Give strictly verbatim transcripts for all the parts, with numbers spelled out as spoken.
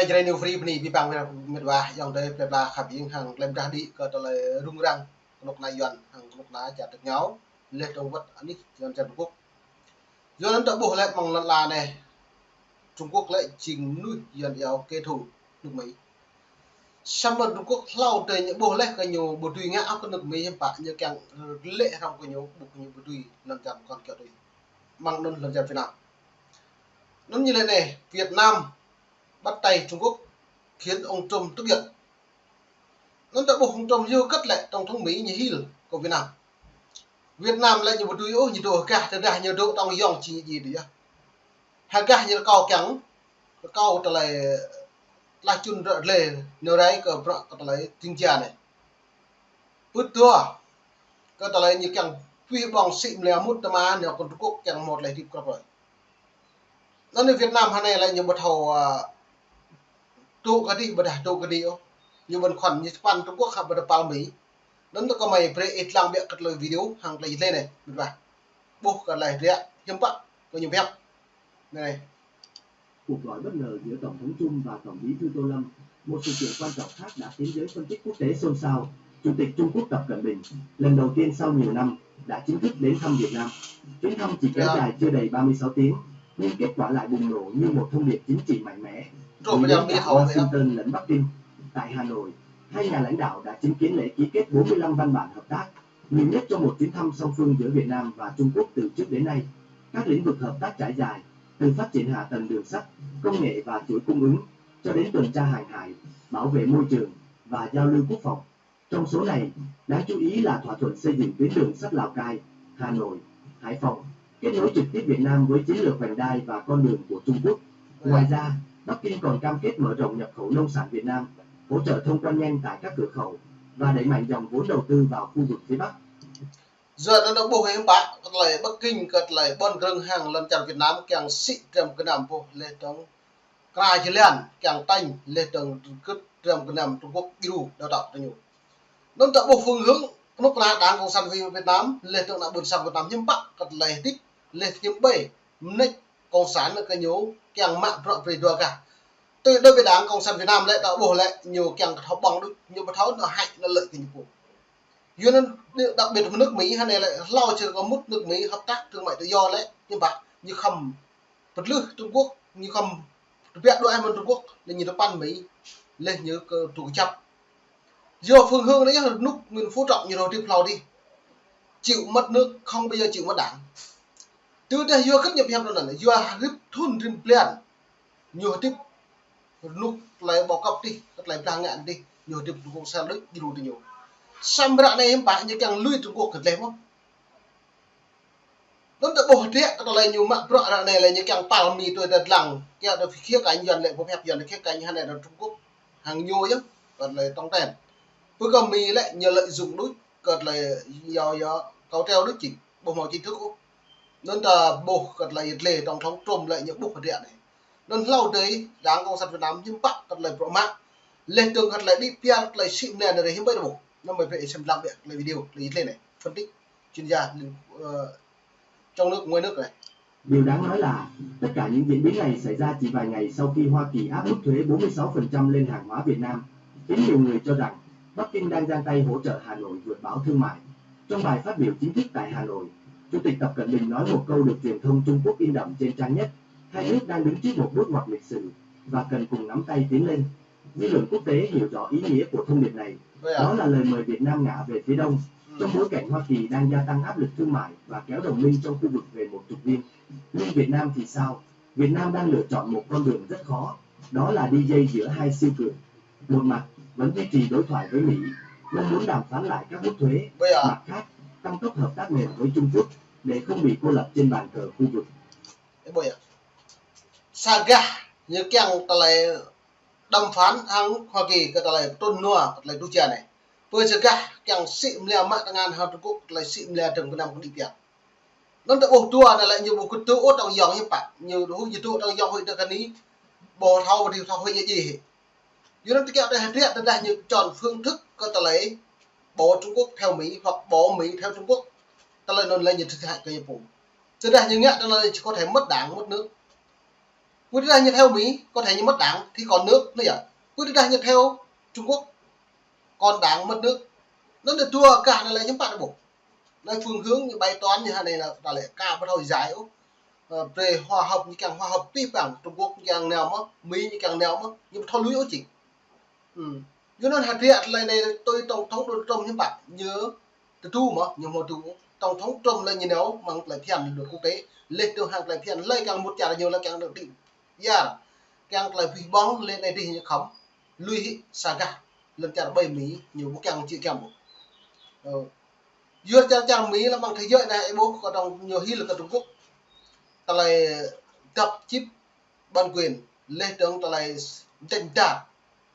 Jrai New Free bơni abih bang met wa, ayŏng adơi plơi pla khăp hing hăng tơlơi pơdah đĭ kơ tơlơi rŭng răng kơnuk kơna Yuan hăng kơnuk kơna čar tơngao, laih dơ̆ng wơ̆t anih Yuan čar Trung Quốc. Yua anŭn ta ƀuh lĕ mơ̆ng lŏn ala anai, Trung Quốc lĕ jing mơnuih Yuan iâu kẻ thù nước Mỹ. Samơ̆ Trung Quốc hlâo adơi ñu ƀuh laih kơ ñu ƀu dưi ngă ôh kơ nước Mỹ hiư̆m pă, ñu kiăng lĕ hrŏm kơ ñu, ƀuh kơ ñu ƀu dưi lŏn čar kŏn kiaŏ tui. Mơ̆ng anŭn lŏn čar Việt Nam. Anŭn ñu lĕ anai, Việt Nam bắt tay Trung Quốc, khiến ông Trump tức giận. Anŭn ta ƀuh ông Trump yua hơget lĕ tổng thống Mỹ ñu hil kơ Việt Nam. Việt Nam lĕ ñu ƀu dưi ôh, ñu dŏ hơgah, tơdah ñu dŏ tŏng yŏng či ñu djai tui yơh. Hơgah ñu rơkâo kiăng, rơkâo tơlơi tơlah čun ră lĕ nao rai kơ bruă kơ tơlơi tring jia anai. Pơtô kơ tơlơi ñu kiăng pih ƀong sĭ mơlia mŭt tơma nao kơ Trung Quốc kiăng hmâo tơlơi hơdip krăp rơi. Anŭn anai Việt Nam hơnai lĕ ñu ƀu thâo, ă, tŭ kơđi ƀôdah tŭ kơđi ôh. Ñu ƀu khuăn, ñu čơpăn Trung Quốc hă ƀôdah păl Mỹ. Anŭn tơ kơmơi brơi ih lăng biă kơ tơlơi video hăng tơlơi jơlê anai, met wa. Ƀuh kơ tơlơi hơdră hiư̆m pă kơ ñu pơhiăp. Anai. Cuộc gọi bất ngờ giữa Tổng thống Trump và Tổng bí thư Tô Lâm, một sự kiện quan trọng khác đã khiến giới phân tích quốc tế xôn xao. Chủ tịch Trung Quốc Tập Cận Bình lần đầu tiên sau nhiều năm đã chính thức đến thăm Việt Nam. Chuyến thăm chỉ kéo Dạ. dài chưa đầy ba mươi sáu tiếng, nhưng kết quả lại bùng nổ như một thông điệp chính trị mạnh mẽ. Trump Gửi đến Việt Nam cả đi không vậy? Washington lẫn Bắc Kinh. Tại Hà Nội, hai nhà lãnh đạo đã chứng kiến lễ ký kết bốn mươi lăm văn bản hợp tác, nhiều nhất trong một chuyến thăm song phương giữa Việt Nam và Trung Quốc từ trước đến nay. Các lĩnh vực hợp tác trải dài, từ phát triển hạ tầng đường sắt, công nghệ và chuỗi cung ứng, cho đến tuần tra hàng hải, bảo vệ môi trường và giao lưu quốc phòng. Trong số này, đáng chú ý là thỏa thuận xây dựng tuyến đường sắt Lào Cai, Hà Nội, Hải Phòng, kết nối trực tiếp Việt Nam với chiến lược vành đai và con đường của Trung Quốc. Ngoài ra, Bắc Kinh còn cam kết mở rộng nhập khẩu nông sản Việt Nam, hỗ trợ thông quan nhanh tại các cửa khẩu và đẩy mạnh dòng vốn đầu tư vào khu vực phía Bắc. Yua anŭn ta ƀuh hiư̆m pă, kơ tơlơi Bắc Kinh, kơ tơlơi ƀôn krơ̆ng hăng lŏn čar Việt Nam kiăng sĭ dram gơnam ƀuh laih dơ̆ng kra jơlan kiăng tañ laih dơ̆ng kơ̆t dram gơnam Trung Quốc djru đào tạo tơ ñu. Anŭn ta ƀuh phương hướng kơnuk kơna Đảng Cộng sản Việt Nam laih dơ̆ng ană ƀôn sang Việt Nam hiư̆m pă kơ tơlơi hơdip laih hiư̆m ƀai mơneč Cộng sản kơ ñu kiăng mă bruă brơi dua gah. Tui đối với Đảng Cộng sản Việt Nam lĕ ta ƀuh lĕ ñu kiăng kơ thâo ƀơ̆ng đôč, ñu ƀu thâo nao hăč nao lợi kơ ñu pô. Yua anŭn đặc biệt là nước Mỹ hơnai lĕ hlâo čơ kơ mŭt nước Mỹ hợp tác thương mại tự do lĕ hiư̆m pă, ñu khŏm pơtlưh Trung Quốc, ñu khŏm tơbiă đuaĭ mơ̆n Trung Quốc, laih ñu tơpăn Mỹ, laih ñu kơ tŭ kơjăp. Yua phương hướng anai yơh rơnŭk Nguyễn Phú Trọng ñu rŏ hơdip hlâo adih. Chịu mất nước, không bao giờ chịu mất đảng. Tơdah yua hơget ñu pơhiăp anŭn, yua hơdip thŭn rĭm blan. Ñu hơdip rơnŭk tơlơi ƀâo kăp adih, kơ tơlơi blah ngă adih, ñu hơdip rơnŭk sel đôč, djru tơ ñu. Samơ̆ ră anai hiư̆m pă ñu kiăng lui Trung Quốc kơ tơlơi mơ̆n. Anŭn ta ƀuh hơdră kơ tơlơi ñu mă bruă ră anai lĕ ñu kiăng păl Mi tui ta lăng, kiăng ta khía cạnh Yuan lĕ pơhiăp Yuan khía cạnh hơnai dơ̆ng Trung Quốc hăng ñu yơh, kơ tơlơi tŏng ten. Pơ kơ Mi lĕ ñu lợi dụng đôč, kơ tơlơi yua yua kâo treo đôč či ƀu hmâo chính thức ôh. Anŭn ta ƀuh kơ tơlơi yơh lĕ tổng thống Trump lĕ ñu ƀuh hơdră anai. Anŭn hlâo adơi Đảng Cộng sản Việt Nam hiư̆m pă kơ tơlơi bruă mă. Laih dơ̆ng kơ tơlơi đĭ pia tơlơi sĭ mơnĕ anai hiư̆m ƀai ta ƀuh. Anŭn mơi brơi ih sem lăng biă kơ tơlơi video, tơlơi yơh lĕ anai. Phân tích chuyên gia, ơ, trong nước, ngoài nước này. Điều đáng nói là, tất cả những diễn biến này xảy ra chỉ vài ngày sau khi Hoa Kỳ áp mức thuế bốn mươi sáu phần trăm lên hàng hóa Việt Nam, khiến nhiều người cho rằng Bắc Kinh đang giang tay hỗ trợ Hà Nội vượt bão thương mại. Trong bài phát biểu chính thức tại Hà Nội, Chủ tịch Tập Cận Bình nói một câu được truyền thông Trung Quốc in đậm trên trang nhất: "Hai nước đang đứng trước một bước ngoặt lịch sử và cần cùng nắm tay tiến lên." Dư luận quốc tế hiểu rõ ý nghĩa của thông điệp này. Đó là lời mời Việt Nam ngả về phía Đông, trong bối cảnh Hoa Kỳ đang gia tăng áp lực thương mại và kéo đồng minh trong khu vực về một trục riêng. Nhưng Việt Nam thì sao? Việt Nam đang lựa chọn một con đường rất khó, đó là đi dây giữa hai siêu cường. Một mặt, vẫn duy trì đối thoại với Mỹ, mong muốn đàm phán lại các mức thuế. Mặt khác, tăng tốc hợp tác mềm với Trung Quốc để không bị cô lập trên bàn cờ khu vực. Sa gah ñu kiăng tơlơi đàm phán hăng Hoa Kỳ kơ tơlơi pơtrŭn nua kơ tơlơi tŭ jia anai. Pơ sa gah kiăng sĭ mơlia mă tơngan hăng Trung Quốc kơ tơlơi sĭ mơlia dram gơnam kơđi pia. Anŭn ta ƀuh dua anai lĕ ñu ƀu kơdŏ ôh tŏng yŏng hiư̆m pă. Ñu huĭ ñu dŏ tŏng yŏng huĭ tơ kơ anai. Ƀu thâo ƀu thâo huĭ ñu djai hĭ. Yua anŭn ta kiăng ta hơdră tơdah ñu chọn phương thức kơ tơlơi bỏ Trung Quốc theo Mỹ hoặc bỏ Mỹ theo Trung Quốc. Tơlơi anŭn lĕ ñu thiệt hại kơ ñu pô. Tơdah ñu ngă tơlơi anŭn či có thể mất đảng, mất nước. Pơ tơdah ñu theo Mỹ, có thể ñu mất đảng, thì còn nước, anai yơh. Pơ tơdah ñu theo Trung Quốc, còn đảng mất nước. Anŭn dua gah anai lĕ hiư̆m pă ta ƀuh. Anai phương hướng ñu bài toán ñu hă anai lĕ ta lĕ ka ƀu thâo giải ôh. Ơ, brơi hòa hợp ñu kiăng hòa hợp tui păng, Trung Quốc ñu kiăng nao mơ̆n, Mỹ ñu kiăng nao mơ̆n, ñu ƀu thâo lui ôh či. Ư. Yua anŭn hơdră tơlơi anai tui Tổng thống Donald Trump hiư̆m pă, ñu tơdu mơ̆n, ñu hmâo tơdu. Tổng thống Trump lĕ ñu nao mơ̆ng tơlơi phiăn luật quốc tế, lĕ tơ̆ hăng tơlơi phiăn lĕ kiăng mŭt čar ñu lĕ kiăng được đi. Yua, kiăng tơlơi pih ƀong lĕ anai dih ñu khŏm lui hĭ sa gah, lŏn čar ƀơi Mỹ, ñu ƀu kiăng či kiăng ƀu. Ơ. Yua čar čar Mỹ lĕ mơ̆ng thế giới anai, ih ƀuh kơ tơ̆ng ñu hil kơ Trung Quốc. Tơlơi đập chip bản quyền, lĕ tơ̆ng tơlơi tranh đa,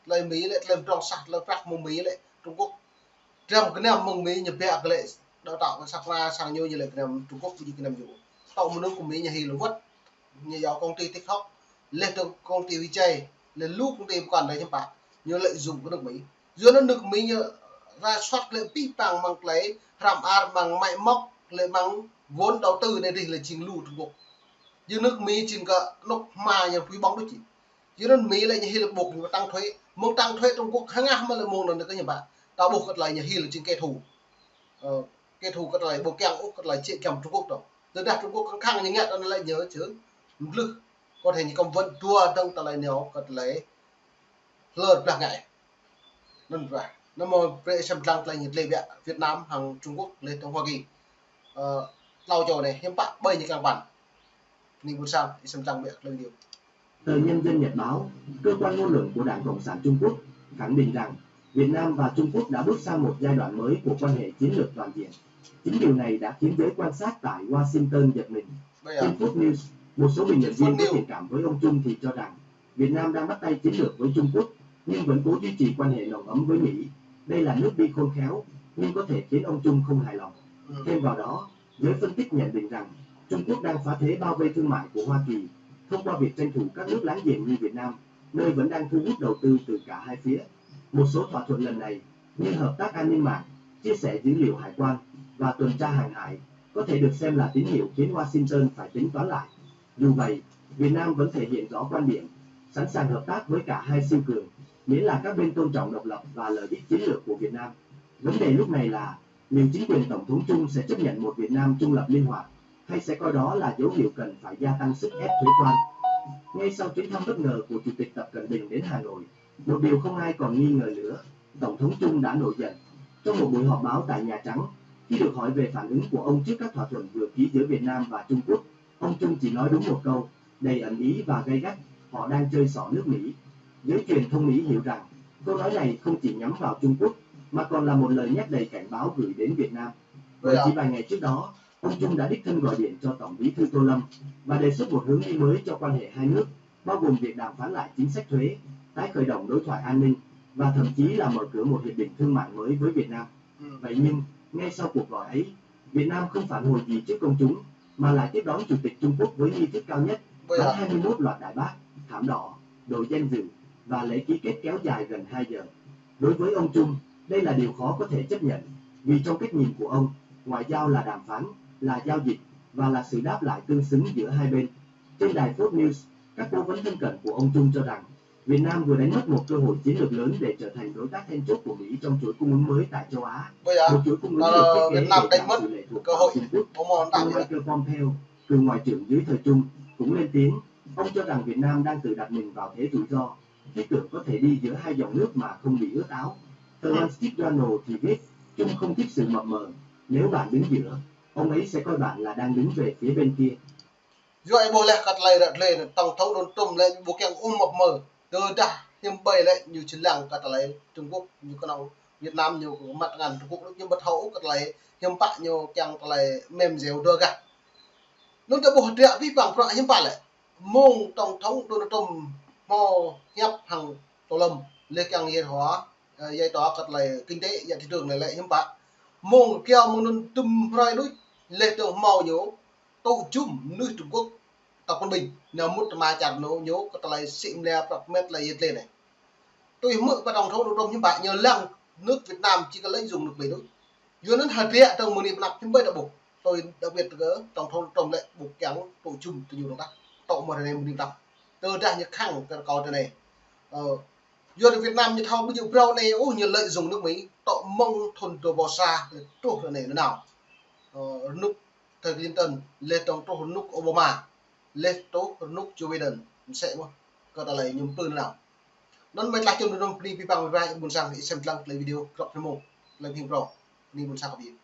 tơlơi Mỹ lĕ tơlơi mdrŏng sah, tơlơi prăk mơ̆ng Mỹ lĕ Trung Quốc. Trăm gơnam mơ̆ng Mỹ ñu biă kơ lĕ đào tạo kơ săk ra sang ñu, ñu lĕ gơnam Trung Quốc, ƀu djơ̆ gơnam ñu. Tŏ mơnŭng kơ Mỹ ñu hil wơ̆t, ñu yua công ty TikTok, lĕ tơ̆ng công ty Vijay, lĕ lu công ty pơkŏn đơi hiư̆m pă, ñu lợi dụng kơ nước Mỹ. Yua anŭn nước Mỹ ñu rà soát lĕ pih păng mơ̆ng tơlơi hrăm ar, mơ̆ng máy móc, lĕ mơ̆ng vốn đầu tư anai dih lĕ jing lu Trung Quốc. Yua nước Mỹ jing kơ anŏ hma ñu pih ƀong đôč či. Yua anŭn Mỹ lĕ ñu hil ƀuh ñu tăng thuế. Mơ̆ng tăng thuế Trung Quốc hơngah mơ̆ lĕ mơ̆ng anŭn kơ ñu ƀă. Ta ƀuh kơ tơlơi ñu hil jing kẻ thù. Ơ, kẻ thù kơ tơlơi ƀu kiăng ôh kơ tơlơi či kiăng Trung Quốc dŏ. Tơdah Trung Quốc khăng khăng ñu ngă anŭn lĕ ñu či mlưh. Có thể ñu kăm wơ̆n dua dơ̆ng tơlơi ñu kơ tơlơi hlơr blah ngă. Anŭn ƀă. Anŭn mơ̆ brơi sem lăng tơlơi ñu tơlơi biă Việt Nam hăng Trung Quốc lĕ tơ̆ng Hoa Kỳ. Ơ, tlâo čô anai, hiư̆m pă ƀơi ñu kiăng păn. Anai ƀuôn sang, ih sem lăng biă tơlơi video. Tờ Nhân dân Nhật báo, cơ quan ngôn luận của Đảng Cộng sản Trung Quốc, khẳng định rằng Việt Nam và Trung Quốc đã bước sang một giai đoạn mới của quan hệ chiến lược toàn diện. Chính điều này đã khiến giới quan sát tại Washington giật mình. Bây giờ, Trung Quốc News, một số bình luận viên có thiện cảm với ông Trung thì cho rằng Việt Nam đang bắt tay chiến lược với Trung Quốc, nhưng vẫn cố duy trì quan hệ nồng ấm với Mỹ. Đây là nước đi khôn khéo, nhưng có thể khiến ông Trung không hài lòng. Ừ. Thêm vào đó, giới phân tích nhận định rằng Trung Quốc đang phá thế bao vây thương mại của Hoa Kỳ thông qua việc tranh thủ các nước láng giềng như Việt Nam, nơi vẫn đang thu hút đầu tư từ cả hai phía. Một số thỏa thuận lần này như hợp tác an ninh mạng, chia sẻ dữ liệu hải quan và tuần tra hàng hải có thể được xem là tín hiệu khiến Washington phải tính toán lại. Dù vậy, Việt Nam vẫn thể hiện rõ quan điểm sẵn sàng hợp tác với cả hai siêu cường, miễn là các bên tôn trọng độc lập và lợi ích chiến lược của Việt Nam. Vấn đề lúc này là liệu chính quyền Tổng thống Trung sẽ chấp nhận một Việt Nam trung lập linh hoạt, hay sẽ coi đó là dấu hiệu cần phải gia tăng sức ép thuế quan? Ngay sau chuyến thăm bất ngờ của Chủ tịch Tập Cận Bình đến Hà Nội, một điều không ai còn nghi ngờ nữa, Tổng thống Trung đã nổi giận. Trong một buổi họp báo tại Nhà Trắng, khi được hỏi về phản ứng của ông trước các thỏa thuận vừa ký giữa Việt Nam và Trung Quốc, ông Trung chỉ nói đúng một câu, đầy ẩn ý và gay gắt, họ đang chơi xỏ nước Mỹ. Giới truyền thông Mỹ hiểu rằng câu nói này không chỉ nhắm vào Trung Quốc, mà còn là một lời nhắc đầy cảnh báo gửi đến Việt Nam. Bởi chỉ vài ngày trước đó, ông Trung đã đích thân gọi điện cho Tổng bí thư Tô Lâm và đề xuất một hướng đi mới cho quan hệ hai nước, bao gồm việc đàm phán lại chính sách thuế, tái khởi động đối thoại an ninh và thậm chí là mở cửa một hiệp định thương mại mới với Việt Nam. Ừ. Vậy nhưng, ngay sau cuộc gọi ấy, Việt Nam không phản hồi gì trước công chúng, mà lại tiếp đón Chủ tịch Trung Quốc với nghi thức cao nhất, bắn hai mươi mốt loạt đại bác, thảm đỏ, đội danh dự và lễ ký kết kéo dài gần hai giờ. Đối với ông Trung, đây là điều khó có thể chấp nhận, vì trong cách nhìn của ông, ngoại giao là đàm phán, là giao dịch và là sự đáp lại tương xứng giữa hai bên. Trên đài Fox News, các cố vấn thân cận của ông Trung cho rằng Việt Nam vừa đánh mất một cơ hội chiến lược lớn để trở thành đối tác then chốt của Mỹ trong chuỗi cung ứng mới tại châu Á, một chuỗi cung ứng được thiết kế để giảm sự lệ thuộc vào Trung Quốc. Ông Michael Pompeo, cựu ngoại trưởng dưới thời Trung, cũng lên tiếng. Ông cho rằng Việt Nam đang tự đặt mình vào thế rủi ro, khi tưởng có thể đi giữa hai dòng nước mà không bị ướt áo. Tờ Wall Street Journal thì viết, Trung không thích sự mập mờ. Nếu bạn đứng giữa, ông ấy sẽ coi bạn là đang đứng về phía bên kia. Yua ih ƀuh lĕ kơ tơlơi ră tơlơi anai, Tổng thống Donald Trump lĕ ƀu kiăng ôh mập mờ. Tơdah hiư̆m ƀơi lĕ ñu či lăng kơ tơlơi Trung Quốc, ñu kơnơ̆ng Việt Nam ñu kơ măt ngăn Trung Quốc, ñu ƀu thâo ôh kơ tơlơi hiư̆m pă ñu kiăng tơlơi mem djeo dua gah. Anŭn ta ƀuh hơdră pih păng prăk hiư̆m pă lĕ. Mơ̆ng Tổng thống Donald Trump hmâo hiăp hăng Tô Lâm, lĕ kiăng yê hua, ơ, yê tŏ kơ tơlơi kinh tế, yă thị trường anai lĕ hiư̆m pă. Mơ̆ng kiăo mơ̆ng anŭn tŭm hrơi đôč, lĕ tơ̆ng hmâo ñu, tŭ jum mơnuih Trung Quốc, Tập Cận Bình, nao mŭt tơma čar ñu, ñu kơ tơlơi sĭ mlia prăk met lĕ yet lĕ anai. Tui hmư̆ kơ Tổng thống Donald Trump hiư̆m pă, ñu lăng nước Việt Nam či kơ lợi dụng nước Mỹ đôč. Yua anŭn hơdră tơ̆ng mơ̆ng anai pơ anăp hiư̆m ƀơi ta ƀuh. Tui đặc biệt kơ Tổng thống Trump lĕ ƀu kiăng tŭ jum tơ ñu dơ̆ng tah. Tŏ mơ̆ ră anai mơ̆ng anai tah. Tơdah ñu khăng kơ rơkâo tơ anai. Ơ, yua Việt Nam ñu thâo ƀu djơ̆ phrâo anai, ôh, ñu lợi dụng nước Mỹ, tŏ mơ̆ng thun dua rơbâo sa, lĕ truh tơ anai, nơ nao. Ơ, rơnŭk thơ Clinton, lĕ tŏng truh rơnŭk Obama, lĕ truh rơnŭk Joe Biden, mơsĕ mơ̆n, kơ tơlơi ñu pơnao. Anŭn mơ̆ tơlơi čun rơnŭk bơni pơpă pơpă ƀôn sang ih sem lăng tơlơi video krăp tơmô, tơlơi phim pro, bơni ƀôn sang kơ ƀing.